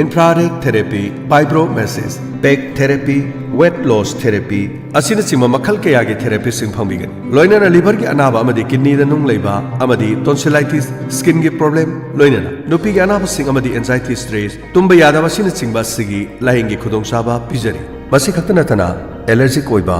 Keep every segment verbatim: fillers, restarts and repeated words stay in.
Infrared therapy, vibromassage, peg therapy, weight loss therapy ꯑꯁꯤꯅꯆꯤꯡꯕ ꯃꯈꯜ ꯀꯌꯥꯒꯤ ꯊꯦꯔꯥꯄꯤꯁꯤꯡ ꯐꯪꯕꯤꯒꯅꯤ꯫ ꯂꯣꯏꯅꯅ ꯂꯤꯚꯔꯒꯤ ꯑꯅꯥꯕ ꯑꯃꯗꯤ ꯀꯤꯗꯅꯤꯗ ꯅꯨꯡ ꯂꯩꯕ ꯑꯃꯗꯤ ꯇꯣꯟꯁꯤꯂꯥꯏꯇꯤꯁ, ꯁ꯭ꯀꯤꯟꯒꯤ ꯄ꯭ꯔꯣꯕ꯭ꯂꯦꯝ, ꯂꯣꯏꯅꯅ ꯅꯨꯄꯤꯒꯤ ꯑꯅꯥꯕꯁꯤꯡ ꯑꯃꯗꯤ ꯑꯦꯟꯖꯥꯏꯇꯤ, ꯁ꯭ꯇ꯭ꯔꯦꯁ, ꯇꯨꯝꯕ ꯌꯥꯗꯕ ꯑꯁꯤꯅꯆꯤꯡꯕ ꯑꯁꯤꯒꯤ ꯂꯥꯌꯦꯡꯒꯤ ꯈꯨꯗꯣꯡꯆꯥꯕ ꯄꯤꯖꯔꯤ꯫ ꯃꯁꯤ ꯈꯛꯇ ꯅꯠꯇꯅ ꯑꯦꯂꯔꯖꯤꯛ ꯑꯣꯏꯕ,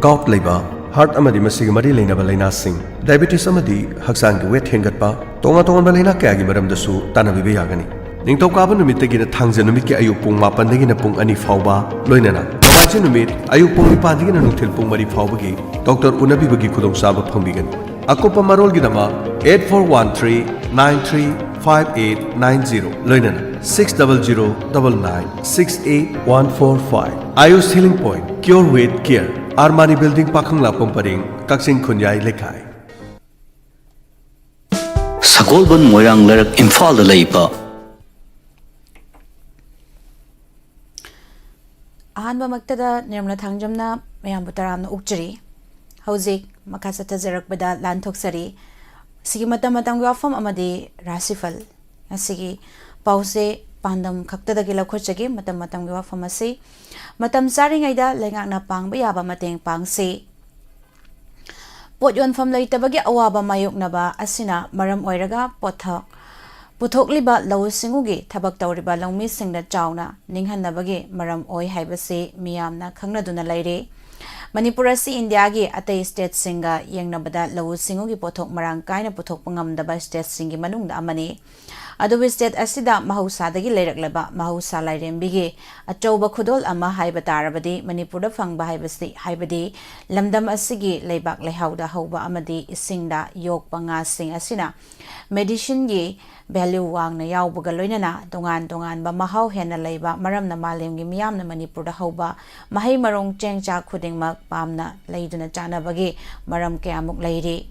ꯒꯥꯎꯠ ꯂꯩꯕ, ꯍꯥꯔꯠ ꯑꯃꯗꯤ ꯃꯁꯤꯒꯤ ꯃꯔꯤ ꯂꯩꯅꯕ ꯂꯥꯏꯅꯥꯁꯤꯡ, ꯗꯥꯏꯕꯦꯇꯤꯁ ꯑꯃꯗꯤ ꯍꯛꯆꯥꯡꯒꯤ ꯋꯦꯠ ꯍꯦꯟꯒꯠꯄ, ꯇꯣꯉꯥꯟ ꯇꯣꯉꯥꯟꯕ ꯂꯥꯏꯅꯥ ꯀꯌꯥꯒꯤ ꯃꯔꯝꯗꯁꯨ ꯇꯥꯟꯅꯕꯤꯕ ꯌꯥꯒꯅꯤ꯫ ꯅꯤꯡꯊꯧꯀꯥꯕ ꯅꯨꯃꯤꯠꯇꯒꯤꯅ ꯊꯥꯡꯖ ꯅꯨꯃꯤꯠꯀꯤ ꯑꯌꯨꯛ ꯄꯨꯡ ꯃꯥꯄꯟꯗꯒꯤꯅ ꯄꯨꯡ ꯑꯅꯤ ꯐꯥꯎꯕ, ꯂꯣꯏꯅꯅ ꯅꯣꯡꯃꯥꯏꯖꯤꯡ ꯅꯨꯃꯤꯠ ꯑꯌꯨꯛ ꯄꯨꯡ ꯅꯤꯄꯥꯟꯗꯒꯤꯅ ꯅꯨꯡꯊꯤꯜ ꯄꯨꯡ ꯃꯔꯤ ꯐꯥꯎꯕꯒꯤ ꯗꯣꯛꯇꯔ ꯎꯅꯕꯤꯕꯒꯤ ꯈꯨꯗꯣꯡꯆꯥꯕ ꯐꯪꯕꯤꯒꯅꯤ꯫ ꯑꯀꯨꯞꯄ ꯃꯔꯣꯜꯒꯤꯗꯃꯛ eight four one three nine three five eight nine zero, ꯂꯣꯏꯅꯅ six double zero double nine six eight one four five꯫ Ayush Healing Point, Cure with Care, Armani building, ꯄꯥꯈꯪꯂꯥꯛꯄꯝ ꯄꯔꯦꯡ, ꯀꯛꯆꯤꯡ ꯈꯨꯟꯌꯥꯏ ꯂꯩꯀꯥꯏ꯫ ꯁꯒꯣꯜꯕꯟ ꯃꯣꯏꯔꯥꯡ ꯂꯩꯔꯛ ꯏꯝꯐꯥꯜꯗ ꯂꯩꯕ꯫ ꯑꯍꯥꯟꯕꯃꯛꯇꯗ ꯅꯤꯔꯃꯂꯥ ꯊꯥꯡꯖꯝꯅ ꯃꯌꯥꯝꯕꯨ ꯇꯔꯥꯝꯅ ꯑꯣꯛꯆꯔꯤ꯫ ꯍꯧꯖꯤꯛ ꯃꯈꯥ ꯆꯠꯊꯖꯔꯛꯄꯗ ꯂꯥꯟꯊꯣꯛꯆꯔꯤ꯫ ꯁꯤꯒꯤ ꯃꯇꯝ ꯃꯇꯝꯒꯤ ꯋꯥꯐꯝ ꯑꯃꯗꯤ ꯔꯥꯁꯤꯐꯜ꯫ ꯉꯁꯤꯒꯤ ꯄꯥꯎꯁꯦ ꯄꯥꯟꯗꯝ ꯈꯛꯇꯗꯒꯤ ꯂꯧꯈꯠꯆꯒꯦ꯫ ꯃꯇꯝ ꯃꯇꯝꯒꯤ ꯋꯥꯐꯝ ꯑꯁꯤ ꯃꯇꯝ ꯆꯥꯔꯤꯉꯩꯗ ꯂꯩꯉꯥꯛꯅ ꯄꯥꯡꯕ ꯌꯥꯕ ꯃꯇꯦꯡ ꯄꯥꯡꯁꯤ꯫ ꯄꯣꯠ ꯌꯣꯟꯐꯝ ꯂꯩꯇꯕꯒꯤ ꯑꯋꯥꯕ ꯃꯥꯌꯣꯛꯅꯕ ꯑꯁꯤꯅ ꯃꯔꯝ ꯑꯣꯏꯔꯒ ꯄꯣꯠꯊꯣꯛ ꯄꯨꯊꯣꯛꯂꯤꯕ ꯂꯧꯎ ꯁꯤꯡꯎꯒꯤ ꯊꯕꯛ ꯇꯧꯔꯤꯕ ꯂꯧꯃꯤꯁꯤꯡꯗ ꯆꯥꯎꯅ ꯅꯤꯡꯍꯟꯅꯕꯒꯤ ꯃꯔꯝ ꯑꯣꯏ ꯍꯥꯏꯕꯁꯤ ꯃꯤꯌꯥꯝꯅ ꯈꯪꯅꯗꯨꯅ ꯂꯩꯔꯤ꯫ ꯃꯅꯤꯄꯨꯔ ꯑꯁꯤ ꯏꯟꯗꯤꯌꯥꯒꯤ ꯑꯇꯩ ꯁ꯭ꯇꯦꯠꯁꯤꯡꯒ ꯌꯦꯡꯅꯕꯗ ꯂꯧꯎ ꯁꯤꯡꯎꯒꯤ ꯄꯣꯠꯊꯣꯛ ꯃꯔꯥꯡ ꯀꯥꯏꯅ ꯄꯨꯊꯣꯛꯄ ꯉꯝꯗꯕ ꯁ꯭ꯇꯦꯠꯁꯤꯡꯒꯤ ꯃꯅꯨꯡꯗ ꯑꯃꯅꯤ꯫ ꯑꯗꯨꯕꯨ ꯁ꯭ꯇꯦꯠ ꯑꯁꯤꯗ ꯃꯍꯧꯁꯥꯗꯒꯤ ꯂꯩꯔꯛꯂꯕ ꯃꯍꯧꯁꯥ ꯂꯥꯏꯔꯦꯝꯕꯤꯒꯤ ꯑꯆꯧꯕ ꯈꯨꯗꯣꯜ ꯑꯃ ꯍꯥꯏꯕ ꯇꯥꯔꯕꯗꯤ ꯃꯅꯤꯄꯨꯔꯗ ꯐꯪꯕ ꯍꯥꯏꯕꯁꯤ, ꯍꯥꯏꯕꯗꯤ ꯂꯝꯗꯝ ꯑꯁꯤꯒꯤ ꯂꯩꯕꯥꯛ ꯂꯩꯍꯥꯎꯗ ꯍꯧꯕ ꯑꯃꯗꯤ ꯏꯁꯤꯡꯗ ꯌꯣꯛꯄ ꯉꯥꯁꯤꯡ ꯑꯁꯤꯅ ꯃꯦꯗꯤꯁꯤꯟꯒꯤ ꯚꯦꯂ꯭ꯌꯨ ꯋꯥꯡꯅ ꯌꯥꯎꯕꯒ ꯂꯣꯏꯅꯅ ꯇꯣꯉꯥꯟ ꯇꯣꯉꯥꯟꯕ ꯃꯍꯥꯎ ꯍꯦꯟꯅ ꯂꯩꯕ ꯃꯔꯝꯅ ꯃꯥꯂꯦꯝꯒꯤ ꯃꯤꯌꯥꯝꯅ ꯃꯅꯤꯄꯨꯔꯗ ꯍꯧꯕ ꯃꯍꯩ ꯃꯔꯣꯡ ꯆꯦꯡ ꯆꯥꯛ ꯈꯨꯗꯤꯡꯃꯛ ꯄꯥꯝꯅ ꯂꯩꯗꯨꯅ ꯆꯥꯅꯕꯒꯤ ꯃꯔꯝ ꯀꯌꯥꯃꯨꯛ ꯂꯩꯔꯤ꯫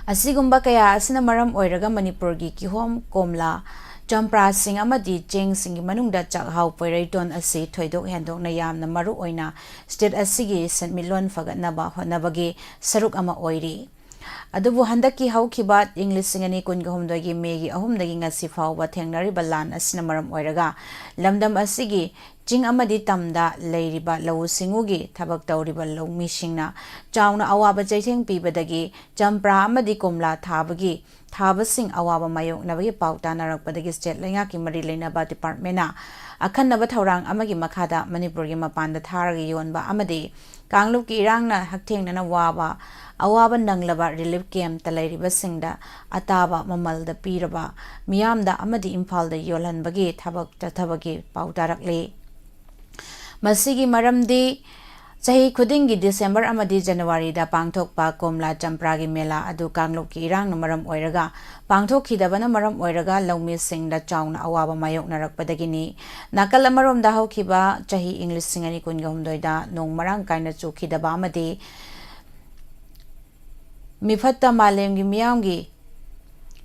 ꯑꯁꯤꯒꯨꯝꯕ ꯀꯌꯥ ꯑꯁꯤꯅ ꯃꯔꯝ ꯑꯣꯏꯔꯒ ꯃꯅꯤꯄꯨꯔꯒꯤ ꯀꯤꯍꯣꯝ, ꯀꯣꯝꯂꯥ, ꯆꯝꯄ꯭ꯔꯥꯁꯤꯡ ꯑꯃꯗꯤ ꯆꯦꯡꯁꯤꯡꯒꯤ ꯃꯅꯨꯡꯗ ꯆꯥꯛꯍꯥꯎ ꯄꯣꯏꯔꯩꯇꯣꯟ ꯑꯁꯤ ꯊꯣꯏꯗꯣꯛ ꯍꯦꯟꯗꯣꯛꯅ ꯌꯥꯝꯅ ꯃꯔꯨ ꯑꯣꯏꯅ ꯁ꯭ꯇꯦꯠ ꯑꯁꯤꯒꯤ ꯁꯦꯟꯃꯤꯠꯂꯣꯟ ꯐꯒꯠꯅꯕ ꯍꯣꯠꯅꯕꯒꯤ ꯁꯔꯨꯛ ꯑꯃ ꯑꯣꯏꯔꯤ꯫ ꯑꯗꯨꯕꯨ ꯍꯟꯗꯛꯀꯤ ꯍꯧꯈꯤꯕ ꯏꯪ ꯂꯤꯁꯤꯡ ꯑꯅꯤ ꯀꯨꯟꯒ ꯍꯨꯝꯗꯣꯏꯒꯤ ꯃꯦꯒꯤ ꯑꯍꯨꯝꯗꯒꯤ ꯉꯁꯤ ꯐꯥꯎꯕ ꯊꯦꯡꯅꯔꯤꯕ ꯂꯥꯟ ꯑꯁꯤꯅ ꯃꯔꯝ ꯑꯣꯏꯔꯒ ꯂꯝꯗꯝ ꯑꯁꯤꯒꯤ ꯆꯤꯡ ꯑꯃꯗꯤ ꯇꯝꯗ ꯂꯩꯔꯤꯕ ꯂꯧꯎ ꯁꯤꯡꯎꯒꯤ ꯊꯕꯛ ꯇꯧꯔꯤꯕ ꯂꯧꯃꯤꯁꯤꯡꯅ ꯆꯥꯎꯅ ꯑꯋꯥꯕ ꯆꯩꯊꯦꯡ ꯄꯤꯕꯗꯒꯤ ꯆꯝꯄ꯭ꯔꯥ ꯑꯃꯗꯤ ꯀꯣꯝꯂꯥ ꯊꯥꯕꯒꯤ, ꯊꯥꯕꯁꯤꯡ ꯑꯋꯥꯕ ꯃꯥꯌꯣꯛꯅꯕꯒꯤ ꯄꯥꯎ ꯇꯥꯅꯔꯛꯄꯗꯒꯤ state ꯂꯩꯉꯥꯛꯀꯤ ꯃꯔꯤ ꯂꯩꯅꯕ departmentꯅ ꯑꯈꯟꯅꯕ ꯊꯧꯔꯥꯡ ꯑꯃꯒꯤ ꯃꯈꯥꯗ ꯃꯅꯤꯄꯨꯔꯒꯤ ꯃꯄꯥꯟꯗ ꯊꯥꯔꯒ ꯌꯣꯟꯕ ꯑꯃꯗꯤ ꯀꯥꯡꯂꯨꯞꯀꯤ ꯏꯔꯥꯡꯅ ꯍꯛꯊꯦꯡꯅꯅ ꯋꯥꯕ, ꯑꯋꯥꯕ ꯅꯪꯂꯕ relief campꯇ ꯂꯩꯔꯤꯕꯁꯤꯡꯗ ꯑꯇꯥꯕ ꯃꯃꯜꯗ ꯄꯤꯔꯕ ꯃꯤꯌꯥꯝꯗ ꯑꯃꯗꯤ ꯏꯝꯐꯥꯜꯗ ꯌꯣꯜꯍꯟꯕꯒꯤ ꯊꯕꯛ ꯆꯠꯊꯕꯒꯤ ꯄꯥꯎ ꯇꯥꯔꯛꯂꯤ꯫ ꯃꯁꯤꯒꯤ ꯃꯔꯝꯗꯤ ꯆꯍꯤ ꯈꯨꯗꯤꯡꯒꯤ December ꯑꯃꯗꯤ Januaryꯗ ꯄꯥꯡꯊꯣꯛꯄ ꯀꯣꯝꯂꯥ ꯆꯝꯄ꯭ꯔꯥꯒꯤ ꯃꯦꯂꯥ ꯑꯗꯨ ꯀꯥꯡꯂꯨꯞꯀꯤ ꯏꯔꯥꯡꯅ ꯃꯔꯝ ꯑꯣꯏꯔꯒ ꯄꯥꯡꯊꯣꯛꯈꯤꯗꯕꯅ ꯃꯔꯝ ꯑꯣꯏꯔꯒ ꯂꯧꯃꯤꯁꯤꯡꯗ ꯆꯥꯎꯅ ꯑꯋꯥꯕ ꯃꯥꯌꯣꯛꯅꯔꯛꯄꯗꯒꯤꯅꯤ꯫ ꯅꯥꯀꯜ ꯑꯃꯔꯣꯝꯗ ꯍꯧꯈꯤꯕ ꯆꯍꯤ ꯏꯪ ꯂꯤꯁꯤꯡ ꯑꯅꯤ ꯀꯨꯟꯒ ꯍꯨꯝꯗꯣꯏꯗ ꯅꯣꯡ ꯃꯔꯥꯡ ꯀꯥꯏꯅ ꯆꯨꯈꯤꯗꯕ ꯑꯃꯗꯤ ꯃꯤꯐꯠꯇ ꯃꯥꯂꯦꯝꯒꯤ ꯃꯤꯌꯥꯝꯒꯤ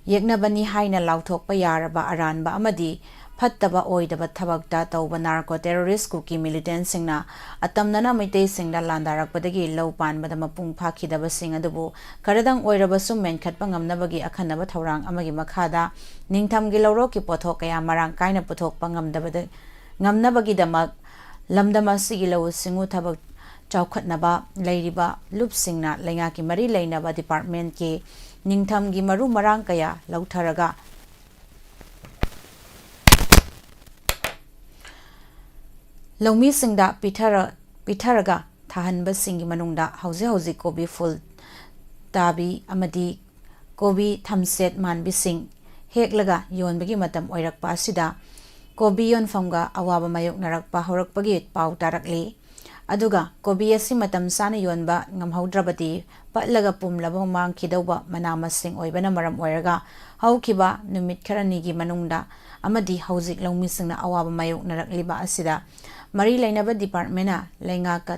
ꯌꯦꯛꯅꯕꯅꯤ ꯍꯥꯏꯅ ꯂꯥꯎꯊꯣꯛꯄ ꯌꯥꯔꯕ ꯑꯔꯥꯟꯕ ꯑꯃꯗꯤ ꯐꯠꯇꯕ ꯑꯣꯏꯗꯕ ꯊꯕꯛꯇ ꯇꯧꯕ narco terrorist ꯀꯨꯀꯤ militantꯁꯤꯡꯅ ꯑꯇꯝꯅꯅ ꯃꯩꯇꯩꯁꯤꯡꯗ ꯂꯥꯟꯗꯥꯔꯛꯄꯗꯒꯤ ꯂꯧ ꯄꯥꯟꯕꯗ ꯃꯄꯨꯡ ꯐꯥꯈꯤꯗꯕꯁꯤꯡ ꯑꯗꯨꯕꯨ ꯈꯔꯗꯪ ꯑꯣꯏꯔꯕꯁꯨ ꯃꯦꯟꯈꯠꯄ ꯉꯝꯅꯕꯒꯤ ꯑꯈꯟꯅꯕ ꯊꯧꯔꯥꯡ ꯑꯃꯒꯤ ꯃꯈꯥꯗ ꯅꯤꯡꯊꯝꯒꯤ ꯂꯧꯔꯣꯛꯀꯤ ꯄꯣꯠꯊꯣꯛ ꯀꯌꯥ ꯃꯔꯥꯡ ꯀꯥꯏꯅ ꯄꯨꯊꯣꯛꯄ ꯉꯝꯗꯕꯗ, ꯉꯝꯅꯕꯒꯤꯗꯃꯛ ꯂꯝꯗꯝ ꯑꯁꯤꯒꯤ ꯂꯧꯎ ꯁꯤꯡꯎ ꯊꯕꯛ ꯆꯥꯎꯈꯠꯅꯕ ꯂꯩꯔꯤꯕ ꯂꯨꯞꯁꯤꯡꯅ ꯂꯩꯉꯥꯛꯀꯤ ꯃꯔꯤ ꯂꯩꯅꯕ departmentꯀꯤ ꯅꯤꯡꯊꯝꯒꯤ ꯃꯔꯨ ꯃꯔꯥꯡ ꯀꯌꯥ ꯂꯧꯊꯔꯒ ꯂꯧꯃꯤꯁꯤꯡꯗ ꯄꯤꯊꯔ-, ꯄꯤꯊꯔꯒ ꯊꯥꯍꯟꯕꯁꯤꯡꯒꯤ ꯃꯅꯨꯡꯗ ꯍꯧꯖꯤꯛ ꯍꯧꯖꯤꯛ ꯀꯣꯕꯤ ꯐꯨꯜ ꯇꯥꯕꯤ ꯑꯃꯗꯤ ꯀꯣꯕꯤ ꯊꯝꯆꯦꯠ ꯃꯥꯟꯕꯤꯁꯤꯡ ꯍꯦꯛꯂꯒ ꯌꯣꯟꯕꯒꯤ ꯃꯇꯝ ꯑꯣꯏꯔꯛꯄ ꯑꯁꯤꯗ ꯀꯣꯕꯤ ꯌꯣꯟꯐꯝꯒ ꯑꯋꯥꯕ ꯃꯥꯌꯣꯛꯅꯔꯛꯄ ꯍꯧꯔꯛꯄꯒꯤ ꯄꯥꯎ ꯇꯥꯔꯛꯂꯤ꯫ ꯑꯗꯨꯒ ꯀꯣꯕꯤ ꯑꯁꯤ ꯃꯇꯝ ꯆꯥꯅ ꯌꯣꯟꯕ ꯉꯝꯍꯧꯗ꯭ꯔꯕꯗꯤ ꯄꯠꯂꯒ ꯄꯨꯝꯂꯕ ꯃꯥꯡꯈꯤꯗꯧꯕ ꯃꯅꯥ ꯃꯁꯤꯡ ꯑꯣꯏꯕꯅ ꯃꯔꯝ ꯑꯣꯏꯔꯒ ꯍꯧꯈꯤꯕ ꯅꯨꯃꯤꯠ ꯈꯔꯅꯤꯒꯤ ꯃꯅꯨꯡꯗ ꯑꯃꯗꯤ ꯍꯧꯖꯤꯛ ꯂꯧꯃꯤꯁꯤꯡꯅ ꯑꯋꯥꯕ ꯃꯥꯌꯣꯛꯅꯔꯛꯂꯤꯕ ꯑꯁꯤꯗ ꯃꯔꯤ ꯂꯩꯅꯕ departmentꯅ ꯂꯩꯉꯥꯛꯀ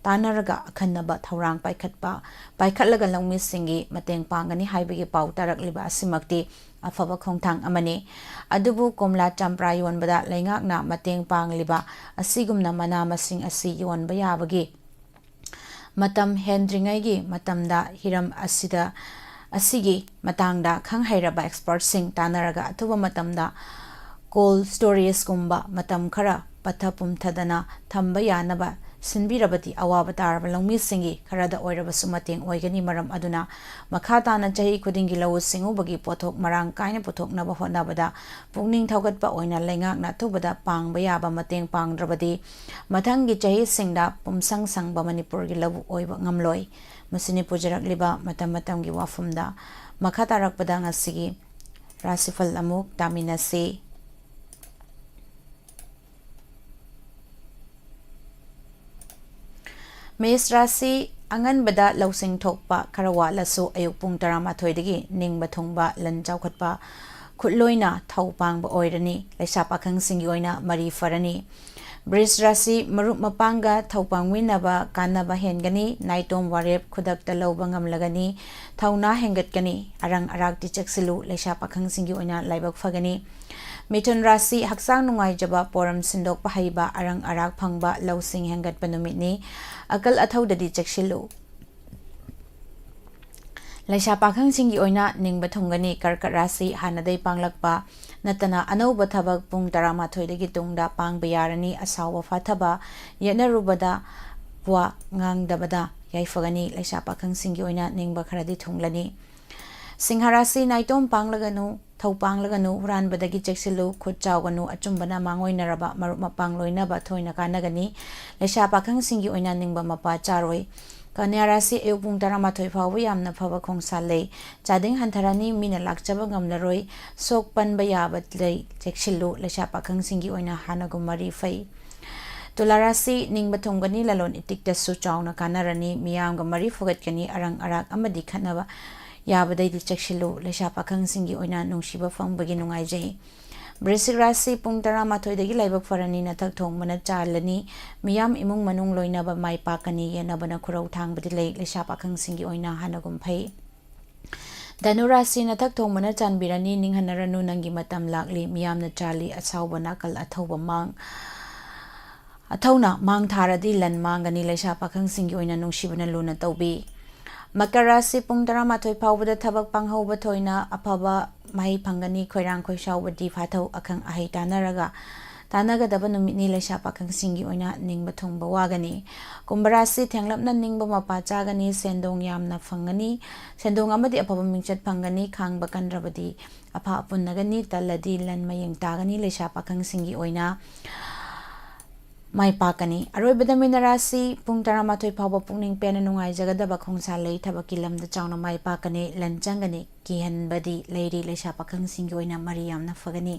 ꯇꯥꯟꯅꯔꯒ ꯑꯈꯟꯅꯕ ꯊꯧꯔꯥꯡ ꯄꯥꯏꯈꯠꯄ, ꯄꯥꯏꯈꯠꯂꯒ ꯂꯧꯃꯤꯁꯤꯡꯒꯤ ꯃꯇꯦꯡ ꯄꯥꯡꯒꯅꯤ ꯍꯥꯏꯕꯒꯤ ꯄꯥꯎ ꯇꯥꯔꯛꯂꯤꯕ ꯑꯁꯤꯃꯛꯇꯤ ꯑꯐꯕ ꯈꯣꯡꯊꯥꯡ ꯑꯃꯅꯤ꯫ ꯑꯗꯨꯕꯨ ꯀꯣꯝꯂꯥ ꯆꯝꯄ꯭ꯔꯥ ꯌꯣꯟꯕꯗ ꯂꯩꯉꯥꯛꯅ ꯃꯇꯦꯡ ꯄꯥꯡꯂꯤꯕ ꯑꯁꯤꯒꯨꯝꯅ ꯃꯅꯥ ꯃꯁꯤꯡ ꯑꯁꯤ ꯌꯣꯟꯕ ꯌꯥꯕꯒꯤ ꯃꯇꯝ ꯍꯦꯟꯗ꯭ꯔꯤꯉꯩꯒꯤ ꯃꯇꯝꯗ ꯍꯤꯔꯝ ꯑꯁꯤꯗ, ꯑꯁꯤꯒꯤ ꯃꯇꯥꯡꯗ ꯈꯪ ꯍꯩꯔꯕ expertꯁꯤꯡ ꯇꯥꯟꯅꯔꯒ ꯑꯊꯨꯕ ꯃꯇꯝꯗ cold storageꯀꯨꯝꯕ ꯃꯇꯝ ꯈꯔ ꯄꯠꯊ ꯄꯨꯝꯊꯗꯅ ꯊꯝꯕ ꯌꯥꯅꯕ ꯁꯤꯟꯕꯤꯔꯕꯗꯤ ꯑꯋꯥꯕ ꯇꯥꯔꯕ ꯂꯧꯃꯤꯁꯤꯡꯒꯤ ꯈꯔꯗ ꯑꯣꯏꯔꯕꯁꯨ ꯃꯇꯦꯡ ꯑꯣꯏꯒꯅꯤ꯫ ꯃꯔꯝ ꯑꯗꯨꯅ ꯃꯈꯥ ꯇꯥꯅ ꯆꯍꯤ ꯈꯨꯗꯤꯡꯒꯤ ꯂꯧꯎ ꯁꯤꯡꯎꯕꯒꯤ ꯄꯣꯠꯊꯣꯛ ꯃꯔꯥꯡ ꯀꯥꯏꯅ ꯄꯨꯊꯣꯛꯅꯕ ꯍꯣꯠꯅꯕꯗ ꯄꯨꯛꯅꯤꯡ ꯊꯧꯒꯠꯄ ꯑꯣꯏꯅ ꯂꯩꯉꯥꯛꯅ ꯑꯊꯨꯕꯗ ꯄꯥꯡꯕ ꯌꯥꯕ ꯃꯇꯦꯡ ꯄꯥꯡꯗ꯭ꯔꯕꯗꯤ ꯃꯊꯪꯒꯤ ꯆꯍꯤꯁꯤꯡꯗ ꯄꯨꯝꯁꯪ ꯁꯪꯕ ꯃꯅꯤꯄꯨꯔꯒꯤ ꯂꯧꯕꯨꯛ ꯑꯣꯏꯕ ꯉꯝꯂꯣꯏ꯫ ꯃꯁꯤꯅꯤ ꯄꯨꯖꯔꯛꯂꯤꯕ ꯃꯇꯝ ꯃꯇꯝꯒꯤ ꯋꯥꯐꯝꯗ꯫ ꯃꯈꯥ ꯇꯥꯔꯛꯄꯗ ꯉꯁꯤꯒꯤ ꯔꯥꯁꯤꯐꯜ ꯑꯃꯨꯛ ꯇꯥꯃꯤꯟꯅꯁꯤ꯫ ꯃꯦꯁ ꯔꯥꯁꯤ, ꯑꯉꯟꯕꯗ ꯂꯧꯁꯤꯡ ꯊꯣꯛꯄ ꯈꯔ ꯋꯥꯠꯂꯁꯨ ꯑꯌꯨꯛ ꯄꯨꯡ ꯇꯔꯥꯃꯥꯊꯣꯏꯗꯒꯤ ꯅꯤꯡꯕ ꯊꯨꯡꯕ, ꯂꯟ ꯆꯥꯎꯈꯠꯄ, ꯈꯨꯠꯂꯣꯏꯅ ꯊꯧ ꯄꯥꯡꯕ ꯑꯣꯏꯔꯅꯤ꯫ ꯂꯩꯁꯥ ꯄꯥꯈꯪꯁꯤꯡꯒꯤ ꯑꯣꯏꯅ ꯃꯔꯤ ꯐꯔꯅꯤ꯫ ꯕ꯭ꯔꯤꯖ ꯔꯥꯁꯤ, ꯃꯔꯨꯞ ꯃꯄꯥꯡꯒ ꯊꯧ ꯄꯥꯡꯃꯤꯟꯅꯕ ꯀꯥꯟꯅꯕ ꯍꯦꯟꯒꯅꯤ꯫ ꯅꯥꯏꯇꯣꯝ ꯋꯥꯔꯦꯞ ꯈꯨꯗꯛꯇ ꯂꯧꯕ ꯉꯝꯂꯒꯅꯤ꯫ ꯊꯧꯅꯥ ꯍꯦꯟꯒꯠꯀꯅꯤ꯫ ꯑꯔꯪ ꯑꯔꯥꯛꯇꯤ ꯆꯦꯛꯁꯤꯜꯂꯨ꯫ ꯂꯩꯁꯥ ꯄꯥꯈꯪꯁꯤꯡꯒꯤ ꯑꯣꯏꯅ ꯂꯥꯏꯕꯛ ꯐꯒꯅꯤ꯫ ꯃꯤꯊꯨꯟ ꯔꯥꯁꯤ, ꯍꯛꯆꯥꯡ ꯅꯨꯡꯉꯥꯏꯖꯕ, ꯄꯣꯔꯝ ꯁꯤꯟꯗꯣꯛꯄ ꯍꯩꯕ, ꯑꯔꯪ ꯑꯔꯥꯛ ꯐꯪꯕ, ꯂꯧꯁꯤꯡ ꯍꯦꯟꯒꯠꯄ ꯅꯨꯃꯤꯠꯅꯤ꯫ ꯑꯀꯜ ꯑꯊꯧꯗꯗꯤ ꯆꯦꯛꯁꯤꯜꯂꯨ꯫ ꯂꯩꯁꯥ ꯄꯥꯈꯪꯁꯤꯡꯒꯤ ꯑꯣꯏꯅ ꯅꯤꯡꯕ ꯊꯨꯡꯒꯅꯤ꯫ ꯀꯔꯀꯠ ꯔꯥꯁꯤ, ꯍꯥꯟꯅꯗꯩ ꯄꯥꯡꯂꯛꯄ ꯅꯠꯇꯅ ꯑꯅꯧꯕ ꯊꯕꯛ ꯄꯨꯡ ꯇꯔꯥꯃꯥꯊꯣꯏꯗꯒꯤ ꯇꯨꯡꯗ ꯄꯥꯡꯕ ꯌꯥꯔꯅꯤ꯫ ꯑꯁꯥꯎꯕ ꯐꯥꯊꯕ, ꯌꯦꯠꯅꯔꯨꯕꯗ ꯋꯥ ꯉꯥꯡꯗꯕꯗ ꯌꯥꯏꯐꯒꯅꯤ꯫ ꯂꯩꯁꯥ ꯄꯥꯈꯪꯁꯤꯡꯒꯤ ꯑꯣꯏꯅ ꯅꯤꯡꯕ ꯈꯔꯗꯤ ꯊꯨꯡꯂꯅꯤ꯫ ꯁꯤꯡꯍ ꯔꯥꯁꯤ, ꯅꯥꯏꯇꯣꯝ ꯄꯥꯡꯂꯒꯅꯨ, ꯊꯧ ꯄꯥꯡꯂꯒꯅꯨ, ꯍꯨꯔꯥꯟꯕꯗꯒꯤ ꯆꯦꯛꯁꯤꯜꯂꯨ, ꯈꯨꯠ ꯆꯥꯎꯒꯅꯨ, ꯑꯆꯨꯝꯕꯅ ꯃꯥꯡꯑꯣꯏꯅꯔꯕ ꯃꯔꯨꯞ ꯃꯄꯥꯡ ꯂꯣꯏꯅꯕ ꯊꯣꯏꯅ ꯀꯥꯟꯅꯒꯅꯤ꯫ ꯂꯩꯁꯥ ꯄꯥꯈꯪꯁꯤꯡꯒꯤ ꯑꯣꯏꯅ ꯅꯤꯡꯕ ꯃꯄꯥ ꯆꯥꯔꯣꯏ꯫ ꯀꯟꯌꯥ ꯔꯥꯁꯤ, ꯑꯌꯨꯛ ꯄꯨꯡ ꯇꯔꯥꯃꯥꯊꯣꯏ ꯐꯥꯎꯕ ꯌꯥꯝꯅ ꯐꯕ ꯈꯣꯡꯁꯥ ꯂꯩ꯫ ꯆꯥꯗꯤꯡ ꯍꯟꯊꯔꯅꯤ, ꯃꯤꯅ ꯂꯥꯛꯆꯕ ꯉꯝꯂꯔꯣꯏ, ꯁꯣꯛ ꯄꯟꯕ ꯌꯥꯕ ꯂꯩ, ꯆꯦꯛꯁꯤꯜꯂꯨ꯫ ꯂꯩꯁꯥ ꯄꯥꯈꯪꯁꯤꯡꯒꯤ ꯑꯣꯏꯅ ꯍꯥꯟꯅꯒꯨꯝ ꯃꯔꯤ ꯐꯩ꯫ ꯇꯨꯂꯥ ꯔꯥꯁꯤ, ꯅꯤꯡꯕ ꯊꯨꯡꯒꯅꯤ, ꯂꯂꯣꯟ ꯏꯇꯤꯛꯇꯁꯨ ꯆꯥꯎꯅ ꯀꯥꯟꯅꯔꯅꯤ, ꯃꯤꯌꯥꯝꯒ ꯃꯔꯤ ꯐꯒꯠꯀꯅꯤ, ꯑꯔꯪ ꯑꯔꯥꯛ ꯑꯃꯗꯤ ꯈꯠꯅꯕ ꯌꯥꯕꯗꯩꯗꯤ ꯆꯦꯛꯁꯤꯜꯂꯨ꯫ ꯂꯩꯁꯥ ꯄꯥꯈꯪꯁꯤꯡꯒꯤ ꯑꯣꯏꯅ ꯅꯨꯡꯁꯤꯕ ꯐꯪꯕꯒꯤ ꯅꯨꯡꯉꯥꯏꯖꯩ꯫ ꯕ꯭ꯔꯤꯁꯤꯛ ꯔꯥꯁꯤ, ꯄꯨꯡ ꯇꯔꯥꯃꯥꯊꯣꯏꯗꯒꯤ ꯂꯥꯏꯕꯛ ꯐꯔꯅꯤ, ꯅꯊꯛ ꯊꯣꯡꯕꯅ ꯆꯥꯜꯂꯅꯤ, ꯃꯤꯌꯥꯝ ꯏꯃꯨꯡ ꯃꯅꯨꯡ ꯂꯣꯏꯅꯕ ꯃꯥꯏ ꯄꯥꯛꯀꯅꯤ, ꯌꯦꯟꯅꯕꯅ ꯈꯨꯔꯧ ꯊꯥꯡꯕꯗꯤ ꯂꯩ꯫ ꯂꯩꯁꯥ ꯄꯥꯈꯪꯁꯤꯡꯒꯤ ꯑꯣꯏꯅ ꯍꯥꯟꯅꯒꯨꯝ ꯐꯩ꯫ ꯙꯅꯨ ꯔꯥꯁꯤ, ꯅꯊꯛ ꯊꯣꯡꯕꯅ ꯆꯥꯟꯕꯤꯔꯅꯤ, ꯅꯤꯡꯍꯟꯅꯔꯅꯨ, ꯅꯪꯒꯤ ꯃꯇꯝ ꯂꯥꯛꯂꯤ, ꯃꯤꯌꯥꯝꯅ ꯆꯥꯜꯂꯤ, ꯑꯁꯥꯎꯕ ꯅꯥꯀꯜ ꯑꯊꯧꯕ ꯃꯥꯡ꯫ ꯑꯊꯧꯅ ꯃꯥꯡ ꯊꯥꯔꯗꯤ ꯂꯟ ꯃꯥꯡꯒꯅꯤ꯫ ꯂꯩꯁꯥ ꯄꯥꯈꯪꯁꯤꯡꯒꯤ ꯑꯣꯏꯅ ꯅꯨꯡꯁꯤꯕꯅ ꯂꯨꯅ ꯇꯧꯕꯤ꯫ ꯃꯀꯔ ꯔꯥꯁꯤ ꯄꯨꯡ ꯇꯔꯥꯃꯥꯊꯣꯏ ꯐꯥꯎꯕꯗ ꯊꯕꯛ ꯄꯥꯡꯍꯧꯕ ꯊꯣꯏꯅ ꯑꯐꯕ ꯃꯍꯩ ꯐꯪꯒꯅꯤ꯫ ꯈꯣꯏꯔꯥꯡ ꯈꯣꯏꯁꯥꯎꯕꯗꯤ ꯐꯥꯊꯧ ꯑꯈꯪ ꯑꯍꯩ ꯇꯥꯟꯅꯔꯒ ꯇꯥꯟꯅꯒꯗꯕ ꯅꯨꯃꯤꯠꯅꯤ꯫ ꯂꯩꯁꯥ ꯄꯥꯈꯪꯁꯤꯡꯒꯤ ꯑꯣꯏꯅ ꯅꯤꯡꯕ ꯊꯨꯡꯕ ꯋꯥꯒꯅꯤ꯫ ꯀꯨꯝꯚ ꯔꯥꯁꯤ ꯊꯦꯡꯂꯞꯅ ꯅꯤꯡꯕ ꯃꯄꯥ ꯆꯥꯒꯅꯤ꯫ ꯁꯦꯟꯗꯣꯡ ꯌꯥꯝꯅ ꯐꯪꯒꯅꯤ꯫ ꯁꯦꯟꯗꯣꯡ ꯑꯃꯗꯤ ꯑꯐꯕ ꯃꯤꯡꯆꯠ ꯐꯪꯒꯅꯤ꯫ ꯈꯥꯡꯕ ꯀꯟꯗ꯭ꯔꯕꯗꯤ ꯑꯐ ꯑꯄꯨꯟꯅꯒꯅꯤ꯫ ꯇꯜꯂꯗꯤ ꯂꯟ ꯃꯌꯦꯡ ꯇꯥꯒꯅꯤ꯫ ꯂꯩꯁꯥ ꯄꯥꯈꯪꯁꯤꯡꯒꯤ ꯑꯣꯏꯅ ꯃꯥꯏ ꯄꯥꯛꯀꯅꯤ꯫ ꯑꯔꯣꯏꯕꯗ ꯃꯤꯅ ꯔꯥꯁꯤ ꯄꯨꯡ ꯇꯔꯥꯃꯥꯊꯣꯏ ꯐꯥꯎꯕ ꯄꯨꯛꯅꯤꯡ ꯄꯦꯟꯅ ꯅꯨꯡꯉꯥꯏꯖꯒꯗꯕ ꯈꯣꯡꯁꯥ ꯂꯩ ꯊꯕꯛꯀꯤ ꯂꯝꯗ ꯆꯥꯎꯅ ꯃꯥꯏ ꯄꯥꯛꯀꯅꯤ꯫ ꯂꯟ ꯆꯪꯒꯅꯤ꯫ ꯀꯤꯍꯟꯕꯗꯤ ꯂꯩꯔꯤ꯫ ꯂꯩꯁꯥ ꯄꯥꯈꯪꯁꯤꯡꯒꯤ ꯑꯣꯏꯅ ꯃꯔꯤ ꯌꯥꯝꯅ ꯐꯒꯅꯤ꯫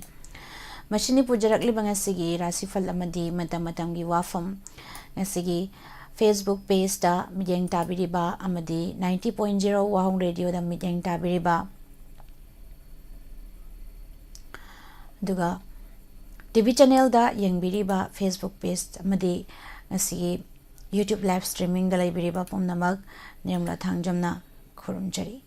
ꯃꯁꯤꯅꯤ ꯄꯨꯖꯔꯛꯂꯤꯕ ꯉꯁꯤꯒꯤ ꯔꯥꯁꯤꯐꯜ ꯑꯃꯗꯤ ꯃꯇꯝ ꯃꯇꯝꯒꯤ ꯋꯥꯐꯝ꯫ ꯉꯁꯤꯒꯤ Facebook pageꯇ ꯃꯤꯠꯌꯦꯡ ꯇꯥꯕꯤꯔꯤꯕ ꯑꯃꯗꯤ ninety point zero ꯋꯥꯍꯣꯡ ꯔꯦꯗꯤꯑꯣꯗ ꯃꯤꯠꯌꯦꯡ ꯇꯥꯕꯤꯔꯤꯕ, ꯑꯗꯨꯒ TV channelꯗ ꯌꯦꯡꯕꯤꯔꯤꯕ, Facebook page ꯑꯃꯗꯤ ꯉꯁꯤꯒꯤ YouTube live streamingꯗ ꯂꯩꯕꯤꯔꯤꯕ ꯄꯨꯝꯅꯃꯛ ꯅꯤꯔꯃꯂꯥ ꯊꯥꯡꯖꯝꯅ ꯈꯨꯔꯨꯝꯖꯔꯤ꯫